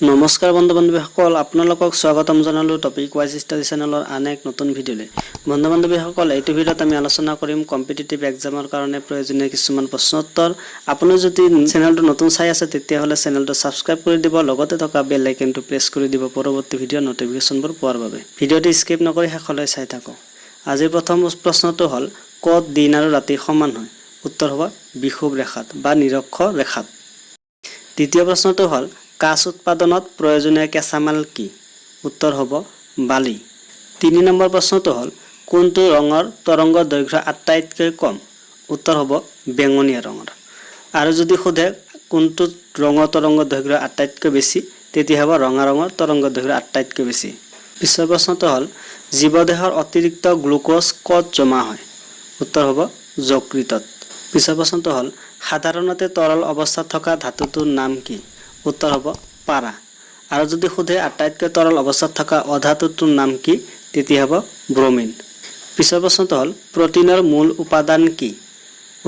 নমস্কাৰ বন্ধু বান্ধৱীসকল, আপোনালোকক স্বাগতম জনালোঁ টপিক ৱাইজ ষ্টাডি চেনেলৰ আন এক নতুন ভিডিঅ'লৈ। বন্ধু বান্ধৱীসকল, এইটো ভিডিঅ'ত আমি আলোচনা কৰিম কম্পিটিটিভ এক্সামৰ কাৰণে প্ৰয়োজনীয় কিছুমান প্ৰশ্ন উত্তৰ। আপুনি যদি চেনেলটো নতুন চাই আছে, তেতিয়াহ'লে চেনেলটো ছাবস্ক্ৰাইব কৰি দিব, লগতে থকা বেল আইকনটো প্ৰেছ কৰি দিব পৰৱৰ্তী ভিডিঅ' ন'টিফিকেশ্যনবোৰ পোৱাৰ বাবে। ভিডিঅ'টি স্কিপ নকৰি শেষলৈ চাই থাকক। আজিৰ প্ৰথম প্ৰশ্নটো হ'ল, ক'ত দিন আৰু ৰাতি সমান হয়? উত্তৰ হ'ব বিষুৱ ৰেখাত বা নিৰক্ষ ৰেখাত। দ্বিতীয় প্ৰশ্নটো হ'ল, কাঁচ উৎপাদনত প্ৰয়োজনীয় কেঁচামাল কি? উত্তৰ হ'ব বালি। 3 নম্বৰ প্ৰশ্নটো হ'ল, কোনটো ৰঙৰ তৰংগ দৈৰ্ঘ্য আটাইতকৈ কম? উত্তৰ হ'ব বেঙুনীয়া ৰঙৰ। আৰু যদি সোধে কোনটো ৰঙৰ তৰংগ দৈৰ্ঘ্য আটাইতকৈ বেছি, তেতিয়া হ'ব ৰঙা ৰঙৰ তৰংগ দৈৰ্ঘ্য আটাইতকৈ বেছি। পিছৰ প্ৰশ্নটো হ'ল, জীৱদেহৰ অতিৰিক্ত গ্লুক'জ ক'ত জমা হয়? উত্তৰ হ'ব যকৃতত। পিছৰ প্ৰশ্নটো হ'ল, সাধাৰণতে তৰল অৱস্থাত থকা ধাতুটোৰ নাম কি? উত্তৰ হ'ব পাৰা। আৰু যদি সোধে আটাইতকৈ তৰল অৱস্থাত থকা অধাতুটোৰ নাম কি, তেতিয়া হ'ব ব্ৰমিন। পিছৰ প্ৰশ্নটো হ'ল, প্ৰটিনৰ মূল উপাদান কি?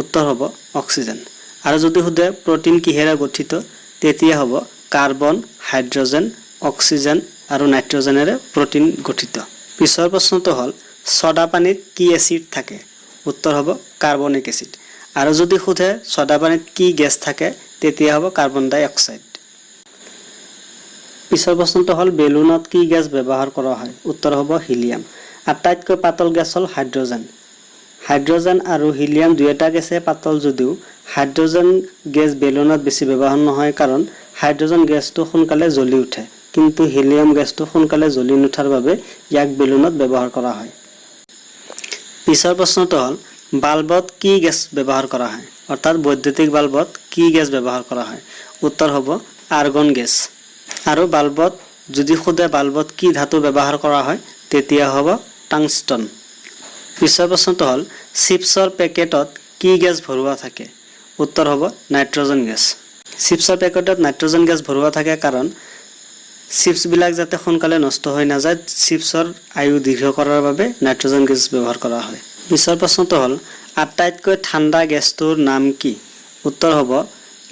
উত্তৰ হ'ব অক্সিজেন। আৰু যদি সোধে প্ৰটিন কিহেৰে গঠিত, তেতিয়া হ'ব কাৰ্বন, হাইড্ৰজেন, অক্সিজেন আৰু নাইট্ৰজেনেৰে প্ৰটিন গঠিত। পিছৰ প্ৰশ্নটো হ'ল, ছডা পানীত কি এচিড থাকে? উত্তৰ হ'ব কাৰ্বনিক এচিড। আৰু যদি সোধে ছডা পানীত কি গেছ থাকে, তেতিয়া হ'ব কাৰ্বন ডাই অক্সাইড। পিছৰ প্ৰশ্নটো হ'ল, বেলুনত কি গেছ ব্যৱহাৰ কৰা হয়? উত্তৰ হ'ব হিলিয়াম। আটাইতকৈ পাতল গেছ হ'ল হাইড্ৰজেন। হাইড্ৰজেন আৰু হিলিয়াম দুয়োটা গেছে পাতল যদিও হাইড্ৰজেন গেছ বেলুনত বেছি ব্যৱহাৰ নহয়, কাৰণ হাইড্ৰজেন গেছটো সোনকালে জ্বলি উঠে। কিন্তু হিলিয়াম গেছটো সোনকালে জ্বলি নুঠাৰ বাবে ইয়াক বেলুনত ব্যৱহাৰ কৰা হয়। পিছৰ প্ৰশ্নটো হ'ল, বাল্বত কি গেছ ব্যৱহাৰ কৰা হয়? অৰ্থাৎ বৈদ্যুতিক বাল্বত কি গেছ ব্যৱহাৰ কৰা হয়? উত্তৰ হ'ব আৰ্গন গেছ। আৰু বাল্বত যদি সোধে বাল্বত কি ধাতু ব্যৱহাৰ কৰা হয়, তেতিয়া হ'ব টাংষ্টন। পিছৰ প্ৰশ্নটো হ'ল, চিপছৰ পেকেটত কি গেছ ভৰোৱা থাকে? উত্তৰ হ'ব নাইট্ৰজেন গেছ। চিপছৰ পেকেটত নাইট্ৰজেন গেছ ভৰোৱা থাকে, কাৰণ চিপছবিলাক যাতে সোনকালে নষ্ট হৈ নাযায়, চিপছৰ আয়ু দীৰ্ঘ কৰাৰ বাবে নাইট্ৰজেন গেছ ব্যৱহাৰ কৰা হয়। পিছৰ প্ৰশ্নটো হ'ল, আটাইতকৈ ঠাণ্ডা গেছটোৰ নাম কি? উত্তৰ হ'ব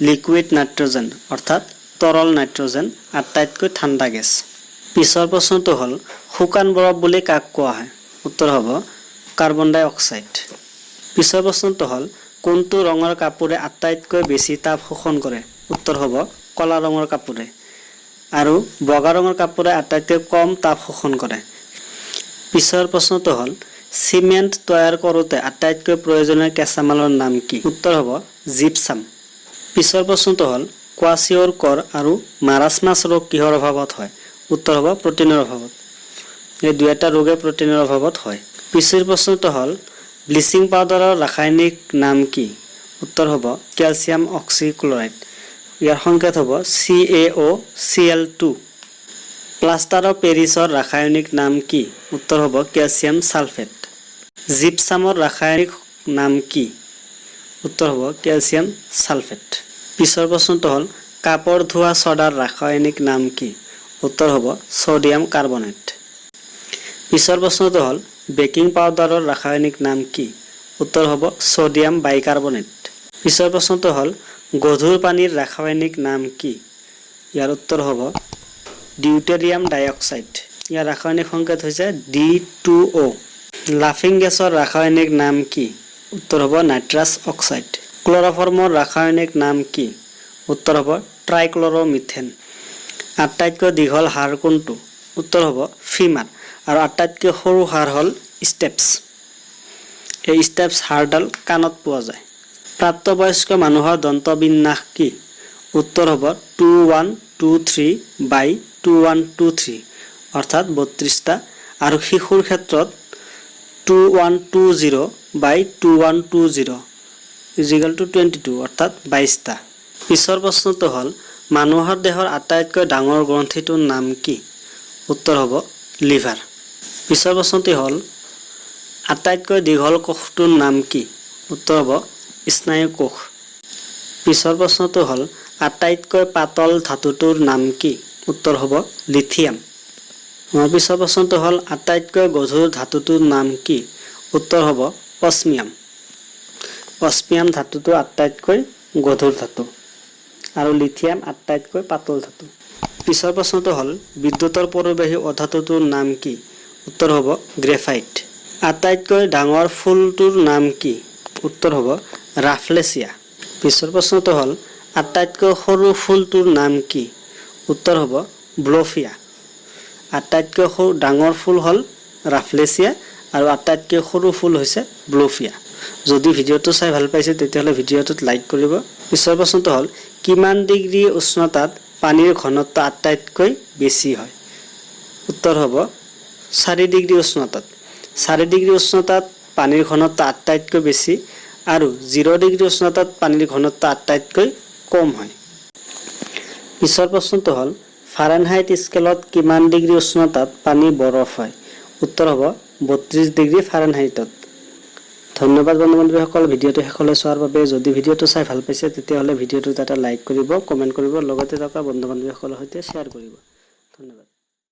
লিকুইড নাইট্ৰজেন, অৰ্থাৎ তৰল নাইট্ৰজেন আটাইতকৈ ঠাণ্ডা গেছ। পিছৰ প্ৰশ্নটো হ'ল, শুকান বৰফ বুলি কাক কোৱা হয়? উত্তৰ হ'ব কাৰ্বন ডাই অক্সাইড। পিছৰ প্ৰশ্নটো হ'ল, কোনটো ৰঙৰ কাপোৰে আটাইতকৈ বেছি তাপ শোষণ কৰে? উত্তৰ হ'ব ক'লা ৰঙৰ কাপোৰে। আৰু বগা ৰঙৰ কাপোৰে আটাইতকৈ কম তাপ শোষণ কৰে। পিছৰ প্ৰশ্নটো হ'ল, চিমেণ্ট তৈয়াৰ কৰোঁতে আটাইতকৈ প্ৰয়োজনীয় কেঁচামালৰ নাম কি? উত্তৰ হ'ব জিপচাম। পিছৰ প্ৰশ্নটো হ'ল, কোৱাচিয়ৰকৰ আৰু মাৰাছমাছ ৰোগ কিহৰ অভাৱত হয়? উত্তৰ হ'ব প্ৰটিনৰ অভাৱত। এই দুয়োটা ৰোগে প্ৰটিনৰ অভাৱত হয়। পিছৰ প্ৰশ্নটো হ'ল, ব্লিচিং পাউডাৰৰ ৰাসায়নিক নাম কি? উত্তৰ হ'ব কেলছিয়াম অক্সিক্লৰাইড। ইয়াৰ সংকেত হ'ব CaOCl2। Plaster of পেৰিছৰ ৰাসায়নিক নাম কি? উত্তৰ হ'ব কেলছিয়াম ছালফেট। জিপচামৰ ৰাসায়নিক নাম কি? উত্তৰ হ'ব কেলছিয়াম ছালফেট। পিছৰ প্ৰশ্নটো হ'ল, কাপোৰ ধোৱা ছডাৰ ৰাসায়নিক নাম কি? উত্তৰ হ'ব ছ'ডিয়াম কাৰ্বনেট। পিছৰ প্ৰশ্নটো হ'ল, বেকিং পাউডাৰৰ ৰাসায়নিক নাম কি? উত্তৰ হ'ব ছ'ডিয়াম বাইকাৰ্বনেট। পিছৰ প্ৰশ্নটো হ'ল, গধুৰ পানীৰ ৰাসায়নিক নাম কি? ইয়াৰ উত্তৰ হ'ব ডিউটেৰিয়াম ডাইঅক্সাইড। ইয়াৰ ৰাসায়নিক সংকেত হৈছে D2O। লাফিং গেছৰ ৰাসায়নিক নাম কি? উত্তৰ হ'ব নাইট্ৰাছ অক্সাইড। ক্লৰফৰ্মৰ ৰাসায়নিক নাম কি? উত্তৰ হ'ব ট্ৰাইক্লৰ'মিথেন। আটাইতকৈ দীঘল হাড় কোনটো? উত্তৰ হ'ব ফিমাৰ। আৰু আটাইতকৈ সৰু হাড় হ'ল ষ্টেপছ। এই ষ্টেপছ হাড়ডাল কাণত পোৱা যায়। প্ৰাপ্তবয়স্ক মানুহৰ দন্তবিন্যাস কি? উত্তৰ হ'ব 2123 by 2123, অৰ্থাৎ 32টা। আৰু শিশুৰ ক্ষেত্ৰত 2120 by 2120 is equal to 22, অৰ্থাৎ 22টা। পিছৰ প্ৰশ্নটো হ'ল, মানুহৰ দেহৰ আটাইতকৈ ডাঙৰ গ্ৰন্থিটোৰ নাম কি? উত্তৰ হ'ব লিভাৰ। পিছৰ প্ৰশ্নটি হ'ল, আটাইতকৈ দীঘল কোষটোৰ নাম কি? উত্তৰ হ'ব স্নায়ু কোষ। পিছৰ প্ৰশ্নটো হ'ল, আটাইতকৈ পাতল ধাতুটোৰ নাম কি? উত্তৰ হ'ব লিথিয়াম। আমাৰ পিছৰ প্ৰশ্নটো হ'ল, আটাইতকৈ গধুৰ ধাতুটোৰ নাম কি? উত্তৰ হ'ব অছমিয়াম। অছমিয়াম ধাতুটো আটাইতকৈ গধুৰ ধাতু আৰু লিথিয়াম আটাইতকৈ পাতল ধাতু। পিছৰ প্ৰশ্নটো হ'ল, পিছৰ প্ৰশ্নটো হ'ল, বিদ্যুতৰ পৰিবাহী অধাতুটোৰ নাম কি? উত্তৰ হ'ব গ্ৰেফাইট। আটাইতকৈ ডাঙৰ ফুলটোৰ নাম কি? উত্তৰ হ'ব ৰাফলেছিয়া। পিছৰ প্ৰশ্নটো হ'ল, আটাইতকৈ সৰু ফুলটোৰ নাম কি? উত্তৰ হ'ব ব্লফিয়া। আটাইতকৈ সৰু ডাঙৰ ফুল হ'ল ৰাফলেছিয়া আৰু আটাইতকৈ সৰু ফুল হৈছে ব্লফিয়া। যদি ভিডিঅ'টো চাই ভাল পাইছে, তেতিয়াহ'লে ভিডিঅ'টোত লাইক কৰিব। পিছৰ প্ৰশ্নটো হ'ল, কিমান ডিগ্ৰী উষ্ণতাত পানীৰ ঘনত্ব আটাইতকৈ বেছি হয়? উত্তৰ হ'ব 4 ডিগ্ৰী উষ্ণতাত। 4 ডিগ্ৰী উষ্ণতাত পানীৰ ঘনত্ব আটাইতকৈ বেছি আৰু 0 ডিগ্ৰী উষ্ণতাত পানীৰ ঘনত্ব আটাইতকৈ কম হয়। পিছৰ প্ৰশ্নটো হ'ল, ফাৰেনহাইট স্কেলত কিমান ডিগ্ৰী উষ্ণতাত পানী বৰফ হয়? উত্তৰ হ'ব 32 ডিগ্ৰী ফাৰেনহাইটত। ধন্যবাদ বন্ধু বান্ধৱীসকল, ভিডিঅ'টো শেষলৈ চোৱাৰ বাবে। যদি ভিডিঅ'টো চাই ভাল পাইছে, তেতিয়াহ'লে ভিডিঅ'টোত এটা লাইক কৰিব, কমেণ্ট কৰিব, লগতে থকা বন্ধু বান্ধৱীসকলৰ সৈতে শ্বেয়াৰ কৰিব। ধন্যবাদ।